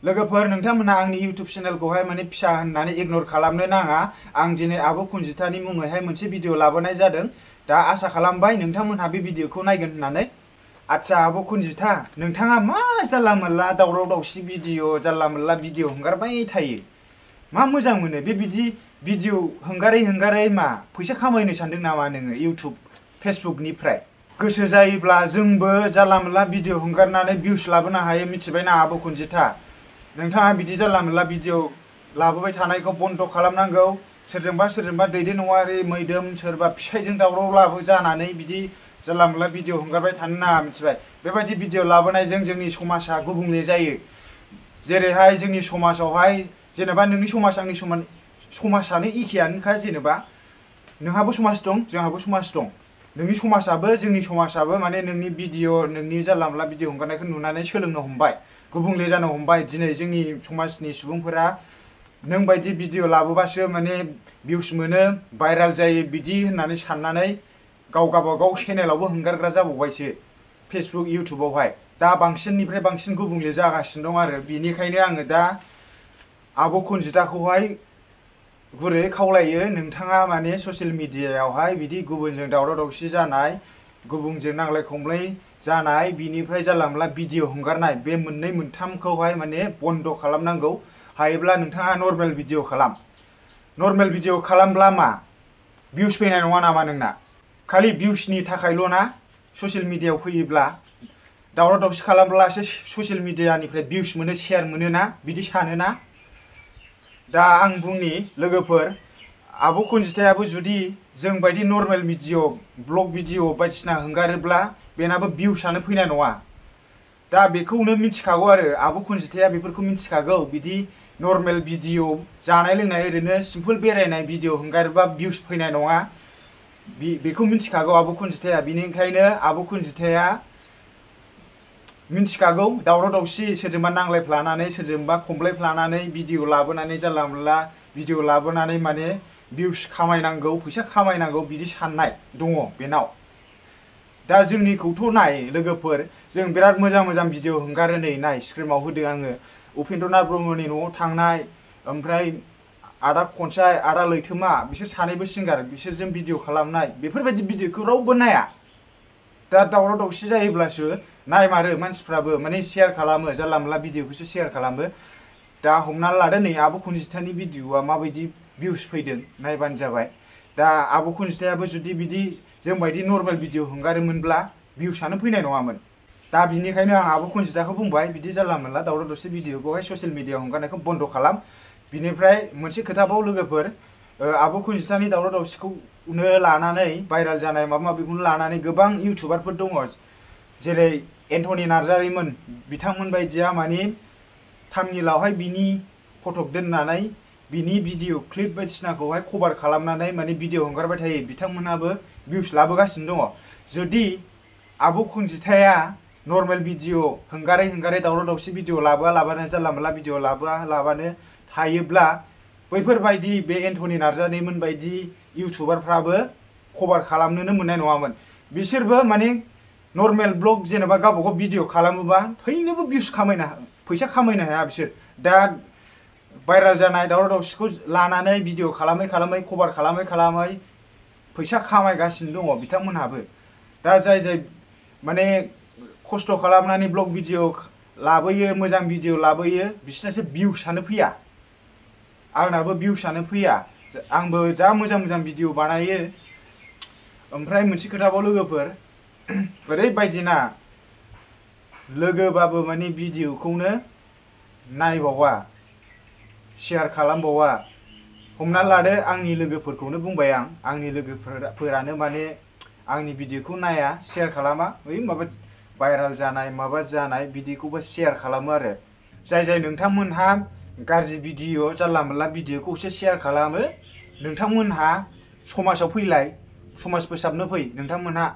लोगोफोर नोंथांमोना आंनि YouTube चेनेलखौहाय माने फिसा होननानै इगनोर खालामनो नाङा। आं दिनै आब' कुनजितानि मुङैहाय मोनसे भिडिअ लाबोनाय जादों। दा आसा खालामबाय नोंथांमोनहा बे भिडिअखौ नायगोन होननानै। आच्छा आब' कुनजिता, नोंथाङा मा जानला मोनला दावराव दावसि भिडिअ जानला मोनला भिडिअ हगारबाय थायो? मा मोजां मोनो बे बिदि भिडिअ हगारै मा फैसा खामायनो सानदों नामा नोङो YouTube फेसबुकनिफ्राय? गोसो जायोब्ला जोंबो जानला मोनला भिडिअ हगारनानै भिउस लाबोनो हायो, मिथिबायना आब' कुनजिता? नोंथाङा बिदि जानला मोनला भिडिअ लाबोबाय थानायखौ बन्द खालामनांगौ। सोरजोंबा दैदेनवारि मैदोम सोरबा फिसायजों दावराव लाबो जानानै बिदि जानला मोनला भिडिअ हगारबाय थानो नाङा, मिथिबाय? बेबायदि भिडिअ लाबोनायजों जोंनि समाजा गुबुंले जायो। जेरैहाय जोंनि समाजावहाय जेनेबा नोंनि समाज आंनि समाजानो एखेयानोखा, जेनेबा नोंहाबो समाज दं जोंहाबो समाज दं। नोंनि समाजाबो जोंनि समाजाबो माने नोंनि भिडिअ नोंनि जानला मोनला भिडिअ हगारनायखौ नुनानै सोलोंनो हमबाय, गुबुंले जानो हमबाय। दिनै जोंनि समाजनि सुबुंफोरा नों बायदि भिडिअ लाबोबासो माने भिउस मोनो, भाइराल जायो बिदि होननानै साननानै गावबागाव चेनेलावबो हगारग्रा जाबावबायसो फेसबुक इउटुबावहाय। दा बांसिननिफ्राय बांसिन गुबुंले जागासिनो दं आरो बेनिखायनो आङो दा आब' कुनजिताखौहाय गुरैयै खावलायो, नोंथाङा माने ससियेल मिडियायावहाय बिदि गुबुनजों दावराव दावसि जानाय, गुबुनजों नांलाय खमलाय जानाय, बिनिफ्राय जानला मोनला भिडिअ हगारनाय बे मोननै मोनथामखौहाय माने बन्द खालामनांगौ। हायोब्ला नोंथाङा नर्मेल भिडिअ खालाम। नर्मेल भिडिअ खालामब्ला मा भिउस फैनाय नङा नामा नोंना? खालि भिउसनि थाखायल' ना ससियेल मिडियायाव फैयोब्ला? दावराव दावसि खालामब्लासो ससियेल मिडियानिफ्राय भिउस मोनो, शेयार मोनो ना, बिदि सानोना? दा आं बुंनि लोगोफोर, आब' कुनजितायाबो जुदि जों बायदि नर्मेल भिडिअ ब्लग भिडिअ बायदिसिना हगारोब्ला बेनाबो भिउसआनो फैनाय नङा। दा बेखौनो मिथिखागौ आरो आब' कुनजिताया बेफोरखौ मिथिखागौ। बिदि नर्मेल भिडिअ जानाय लोंनाय ओरैनो सिम्पोल बेरायनाय भिडिअ हगारोबा भिउस फैनाय नङा, बेखौ मिथिखागौ आब' कुनजिताया। बेनिखायनो आब' कुनजिताया मिथिखागौ दावराव दावसि सोरजोंबा नांलायफ्लानानै सोरजोंबा खमलायफ्लानानै भिडिअ लाबोनानै जानला मोनला भिडिअ लाबोनानै माने भिउस खामायनांगौ, फैसा खामायनांगौ बिदि साननाय दङ बेनाव। दा जोंनिखौथ' नाय लोगोफोर, जों बिराद मोजां मोजां भिडिअ हगारो। नै नाय स्क्रिनाव होदों आङो उपेन्द्रनाथ ब्रह्मनि न'आव थांनाय, ओमफ्राय आदा खनसाय आदा लैथोमा बिसोर सानैबो सिंगार, बिसोरजों भिडिअ खालामनाय। बेफोरबायदि भिडिअखौ रावबो नाया। दा दावराव दावसि जायोब्लासो नायमारो मानसिफ्राबो, माने शेयार खालामो, जानला मोनला भिडिअखौसो शेयार खालामो। दा हमनानै लादो नै आब' कुनजितानि भिडिअआ माबायदि भिउस फैदों नायबानो जाबाय। दा आब' कुनजितायाबो जुदि बिदि जोंबायदि नर्मेल भिडिअ हगारोमोनब्ला भिउसआनो फैनाय नङामोन। दा बिनिखायनो आं आब' कुनजिताखौ बुंबाय, बिदि जानला मोनला दावराव दावसि भिडिअखौहाय ससियेल मिडियायाव हगारनायखौ बन्द खालाम। बिनिफ्राय मोनसे खोथाबाव लोगोफोर, आब' कुनजितानि दावराव दावसिखौनो लानानै भाइराल जानाय माबा माबिखौनो लानानै गोबां इउटुबारफोर दङ, जेरै एन्थनि नार्जारिमोन। बिथांमोन बायदिया माने थाम्बनेइलावहाय बिनि फटक दोननानै बिनि भिडिअ क्लिप बायदिसिनाखौहाय कभार खालामनानै माने भिडिअ हगारबाय थायो। बिथांमोनहाबो भिउस लाबोगासिनो दङ। जुदि आब' कुनजिताया नर्मेल भिडिअ हगारै दावराव दावसि भिडिअ लाबोआलाबानो जानला मोनला भिडिअ लाबोआलाबानो थायोब्ला बैफोरबायदि बे एन्थनि नार्जारिमोन बायदि इउटुबारफ्राबो कभार खालामनोनो मोननाय नङामोन। बिसोरबो माने नर्मेल ब्लग जेनेबा गावबागाव भिडिअ खालामोबा थैनोबो भिउस फैसा खामायनो हाया बिसोर। दा भाइराल जानाय दावराव दावसिखौ लानानै भिडिअ खालामै कभार खालामै फैसा खामायगासिनो दङ बिथांमोनहाबो। दा जाय माने खस्थ' खालामनानै ब्लग भिडिअ लाबोयो, मोजां भिडिअ लाबोयो, बिसोरनासो भिउसआनो फैया। आंनाबो भिउसआनो फैया। आंबो जा मोजां मोजां भिडिअ बानायो। ओमफ्राय मोनसे खोथाबाव लोगोफोर, ओरैबायदिना लोगोबाबो माने भिडिअखौनो नायबावा, शेयार खालामबावा। हमनानै लादो आंनि लोगोफोरखौनो बुंबाय आं, आंनि लोगोफोरानो माने आंनि भिडिअखौ नाया, शेयार खालामा। ओइ माबा भाइराल जानाय माबा जानाय बिदिखौबो शेयार खालामो आरो। जाय नोंथांमोनहा गाज्रि भिडिअ जानला मोनला भिडिअखौसो शेयार खालामो, नोंथांमोनहा समाजाव फैलाय, समाज फोसाबनो फै। नोंथांमोनहा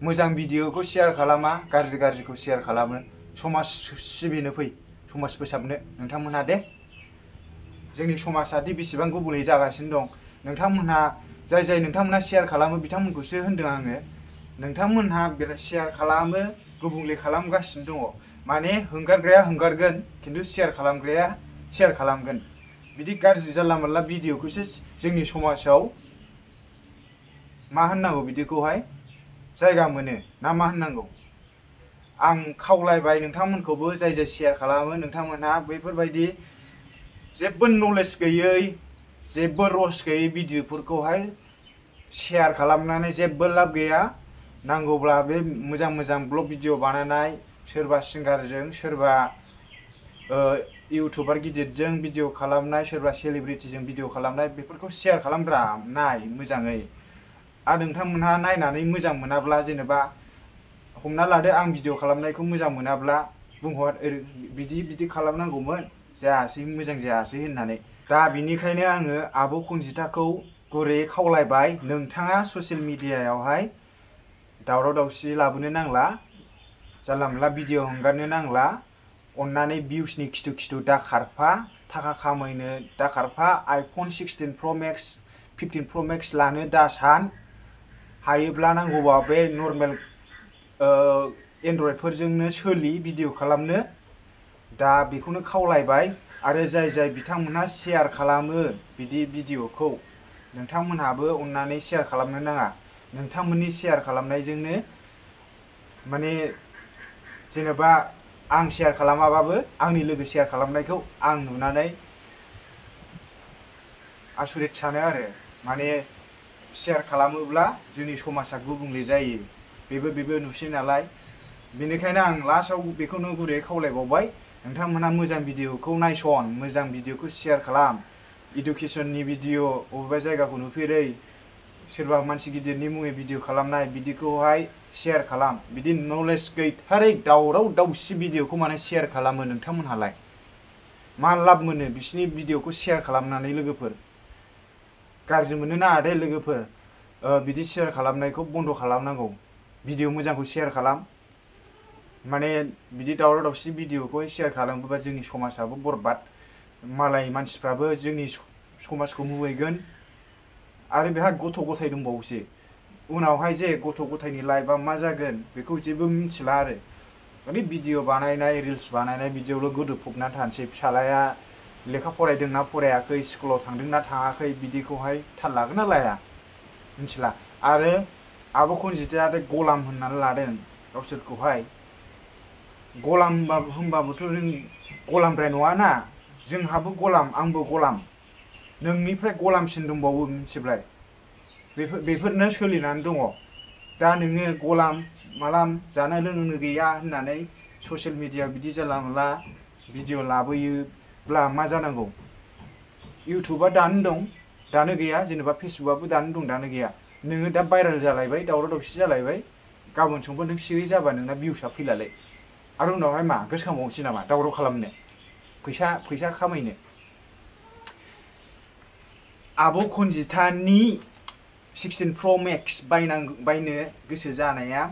मोजां भिडिअखौ शेयार खालामा, गाज्रिखौ शेयार खालामो। समाज सिबिनो फै, समाज फोसाबनो नोंथांमोनहा दे। जोंनि समाजादि बेसेबां गुबुंले जागासिनो दं, नोंथांमोनहा जाय नोंथांमोनहा शेयार खालामो बिथांमोनखौसो होनदों आङो। नोंथांमोनहा बिराद शेयार खालामो, गुबुंले खालामगासिनो दङ। माने हंगारग्राया हंगारगोन खिन्थु शेयार खालामग्राया शेयार खालामगोन बिदि गाज्रि जानला मोनला भिडिअखौसो जोंनि समाजाव मा होननांगौ बिदिखौहाय जायगा मोनो ना मा होननांगौ आं खावलायबाय नोंथांमोनखौबो जाय जाय शेयार खालामो नोंथांमोनहा बेफोरबायदि जेबो नलेज गैयै जेबो रस गैयै भिडिअफोरखौहाय शेयार खालामनानै जेबो लाब गैया नांगौब्ला बे मोजां मोजां ब्लग भिडिअ बानायनाय सोरबा सिंगारजों सोरबा इउटुबार गिदिरजों भिडिअ खालामनाय सोरबा सेलिब्रिटिजों भिडिअ खालामनाय बेफोरखौ शेयार खालामग्रा नाय मोजाङै आरो नोंथांमोनहा नायनानै मोजां मोनाब्ला जेनेबा हमना लादो आं भिडिअ खालामनायखौ मोजां मोनाब्ला बुंहर बिदि खालामनांगौमोन जायासै मोजां जायासै होननानै दा बिनिखायनो आङो आब' खनजिथाखौ गुरैयै खावलायबाय नोंथाङा ससियेल मिडियायावहाय दावराव दावसि लाबोनो नांला जानला मोनला भिडिअ हंगारनो नांला अन्नानै भिउसनि खिथु खिथु दा खारफा थाखा खामायनो दा खारफा आइफन 16 प्र मेक्स 15 प्र मेक्स लानो दा सान हायोब्ला नांगौबा बे नर्मेल एन्ड्रइडफोरजोंनो सोलि भिडिअ खालामनो दा बेखौनो खावलायबाय आरो जाय जाय बिथांमोनहा शेयार खालामो बिदि भिडिअखौ नोंथांमोनहाबो अन्नानै शेयार खालामनो नाङा नोंथांमोननि शेयार खालामनायजोंनो माने जेनेबा आं शेयार खालामाबाबो आंनि लोगो शेयार खालामनायखौ आं नुनानै आसुरित सानो आरो माने शेयार खालामोब्ला जोंनि समाजा गुबुंले जायो बेबो नुसै नालाय बेनिखायनो आं लास्टआव बेखौनो गुरैयै खावलायबावबाय नोंथांमोनहा मोजां भिडिअखौ नायसन मोजां भिडिअखौ शेयार खालाम इडुकेसननि भिडिअ बबेबा जायगाखौ नुफेरै सोरबा मानसि गिदिरनि मुङै भिडिअ खालामनाय बिदिखौहाय शेयार खालाम बिदि नलेज गैथारै दावराव दावसि भिडिअखौ माने शेयार खालामो नोंथांमोनहालाय मा लाब मोनो बिसिनि भिडिअखौ शेयार खालामनानै लोगोफोर गाज्रि मोननो नाङा दे लोगोफोर बिदि शेयार खालामनायखौ बन्द खालामनांगौ भिडिअ मोजांखौ शेयार खालाम माने बिदि दावराव दावसि भिडिअखौहाय शेयार खालामोबा जोंनि समाजाबो बरबाद मालाय मानसिफ्राबो जोंनि समाजखौ मुगैगोन आरो बेहा गथ' गथाय दंबावोसो उनावहाय जे गथ' गथायनि लाइफआ मा जागोन बेखौ जेबो मिथिला आरो माने भिडिअ बानायनाय रिल्स बानायनाय बिदियावल' गोदोफबनानै थानोसै फिसालाया लेखा फरायदोंना फरायाखै स्कुलाव थांदोंना थाङाखै बिदिखौहाय थाल लागोन ना लाया मिथिला आरो आब' खनजिथाया गलाम होननानै लादों गावसोरखौहाय गलाम होनबाबोथ' जों गलामद्राय नङाना जोंहाबो गलाम आंबो गलाम नोंनिफ्राय गलामसिन दंबावो मिथिबाय बेफोरनो सोलिनानै दङ दा नोङो गलाम मालाम जानो लोंनो गैया होननानै ससियेल मिडिया बिदि जानला मोनला भिडिअ लाबोयोब्ला मा जानांगौ इउटुबा दानो दं दानो गैया जेनेबा फेसबुकआबो दानो दं दानो गैया नोङो दा भाइरेल जालायबाय दावराव दावसि जालायबाय गाबोन समफोर नों सिरि जाबा नोंना भिउसआ फैलालै आरो उनावहाय मा गोसोखांबावनोसै नामा दावराव खालामनो फैसा खामायनो आब' खनजिथानि 16 प्र मेक्स बायनो गोसो जानाया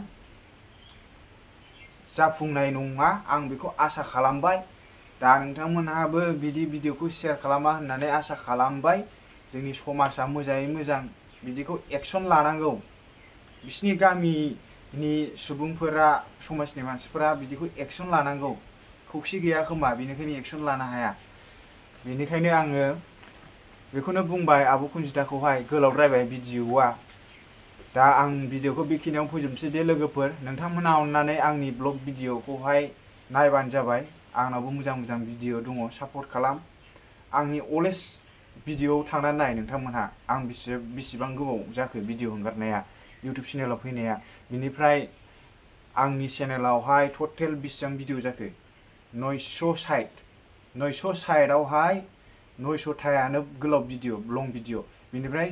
जाफुंनाय नङा आं बेखौ आसा खालामबाय दा नोंथांमोनहाबो बिदि भिडिअखौ शेयार खालामा होननानै आसा खालामबाय जोंनि समाजा मोजाङै मोजां बिदिखौ एक्सन लानांगौ बिसिनि गामिनि सुबुंफोरा समाजनि मानसिफोरा बिदिखौ एक्सन लानांगौ खौसे गैया खोमा बेनिखायनो एक्सन लानो हाया बेनिखायनो आङो बेखौनो बुंबाय आब' खनजिथाखौहाय गोलावद्रायबाय भिडिअआ दा आं भिडिअखौ बेखिनियाव फोजोबनोसै दे लोगोफोर नोंथांमोना अननानै आंनि ब्लग भिडिअखौहाय नायबानो जाबाय आंनावबो मोजां मोजां भिडिअ दङ सापर्ट खालाम आंनि अलवेज भिडिअआव थांनानै नाय नोंथांमोनहा आं बेसेबां गोबाव जाखो भिडिअ हगारनाया इउटुब चेनेलाव फैनाया बिनिफ्राय आंनि चेनेलावहाय टटेल बेसेबां भिडिअ जाखो 900 साइडआवहाय 900 थायानो गोलाव भिडिअ लं भिडिअ बिनिफ्राय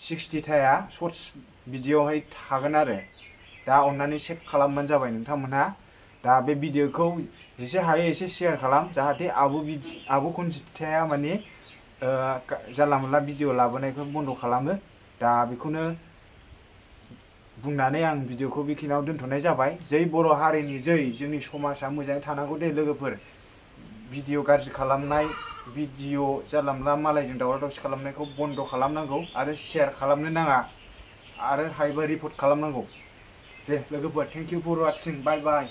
60 थाया शर्ट्स भिडिअआवहाय थागोन आरो दा अननानै सेभ खालामबानो जाबाय नोंथांमोनहा दा बे भिडिअखौ जेसे हायो एसे शेयार खालाम जाहाथे आब' खनजिथाया माने जानला मोनला भिडिअ लाबोनायखौ बन्द खालामो दा बेखौनो बुंनानै आं भिडिअखौ बेखिनियाव दोनथ'नाय जाबाय जै बर' हारिनि जै जोंनि समाजा मोजाङै थानांगौ दे लोगोफोर भिडिअ गाज्रि खालामनाय भिडिअ जानला मोनला मालायजों दावराव दावसि खालामनायखौ बन्द खालामनांगौ आरो शेयार खालामनो नाङा आरो हायोबा रिपर्ट खालामनांगौ दे लोगोफोर thank you for watching bye bye